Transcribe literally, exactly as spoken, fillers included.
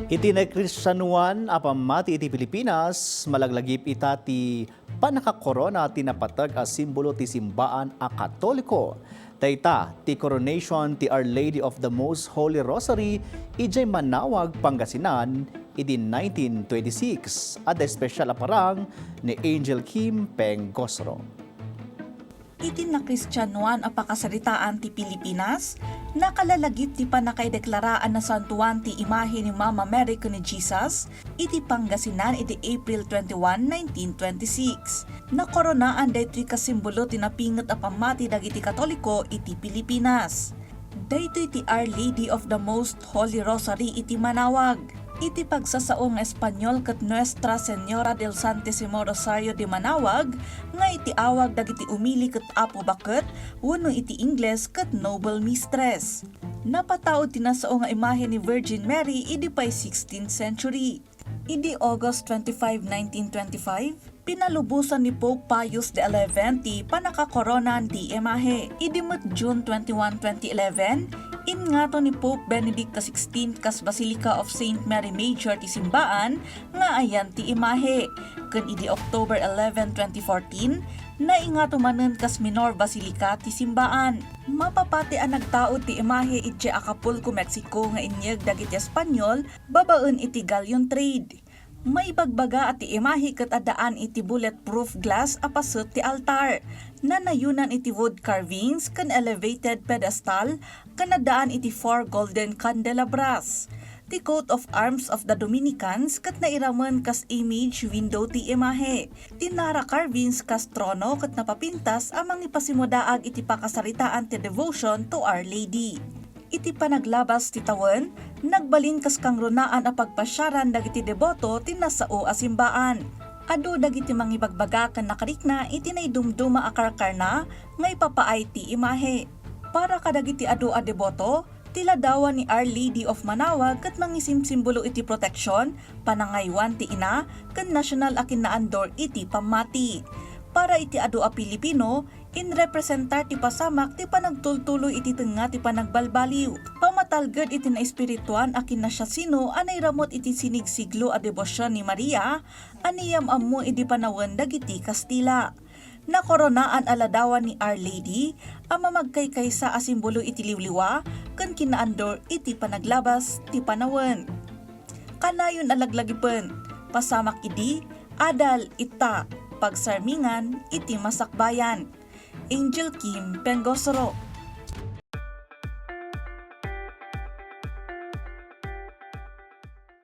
Iti nakristianoan a pammati iti Pilipinas, malaglagip ita ti pannakakorona ti napateg a simbolo ti simbaan a Katoliko. Dayta ti coronation ti Our Lady of the Most Holy Rosary idiay Manaoag, Pangasinan, idi nineteen twenty-six. Adda espesyal a parang ni Angel Kim Pengosro. Iti nakristianoan a pakasaritaan ti Pilipinas, nakalalagip ti pannakaideklara a nasantoan ti imahe ni Mama Mary ken ni Jesus iti Pangasinan idi April twenty-one, nineteen twenty-six. Nakoronaan daytoy kasimbolo ti napinget a pammati dagiti Katoliko iti Pilipinas. Daytoy ti Our Lady of the Most Holy Rosary iti Manaoag. Iti pagsasao nga Espanyol ket Nuestra Señora del Santísimo Rosario de Manaoag nga iti awag dagiti umili ket Apo Baket wenno iti Ingles ket Noble Mistress. Napataud ti nasao nga imahe ni Virgin Mary idi pay sixteenth century. Idi August twenty-five, nineteen twenty-five, pinalubosan ni Pope Pius the eleventh ti pannakakoronan ti imahe. Idi met June twenty-one, twenty eleven, ingngato ni Pope Benedict the sixteenth kas Basilica of Saint Mary Major ti simbaan nga ayan ti imahe. Ken idi October eleven, twenty fourteen, naingato manen kas Minor Basilica ti simbaan. Mapapati a nagtaud ti imahe idiay Acapulco, Mexico nga inyeg dagiti Espanyol babaen iti galleon trade. Maibagbaga a ti imahe ket addaan iti bulletproof glass a paset ti altar. Nanayonan iti wood carvings ken elevated pedestal ken addaan iti four golden candelabras. Ti coat of arms of the Dominicans ket nairamen kas image window ti imahe. Ti Nara carvings kas trono ket napapintas a mangipasimudaag iti pakasaritaan ti devotion to Our Lady. Iti panaglabas ti tawen, nagbalin kas kangronaan a pagpasiaran dagiti deboto ti nasao a simbaan. Adu dagiti mangibagbaga ken nakarikna iti naidumduma a karkarna nga ipapaay ti imahe. Para kadagiti adu a deboto, ti ladawan ni Our Lady of Manaoag ket mangisimsimbolo iti proteksion, panangaywan ti ina, ken nasional a kinaandur iti pammati. Para iti adu a Pilipino, inrepresentar ti pasamak ti panagtultuloy iti tengnga ti panagbalbaliw, pamatalged iti naespirituan a kinasiasino a nairamut iti sinigsiglo a debosion ni Maria a niyam-ammo idi panawen dagiti Kastila. Nakoronaan a ladawan ni Our Lady a mamagkaykaysa a simbolo iti liwliwa ken kinaandur iti panaglabas ti panawen. Kanayon a laglagipen, pasamak idi, adal, itta, pagsarmingan iti masakbayan. Angel Kim Pengosoro.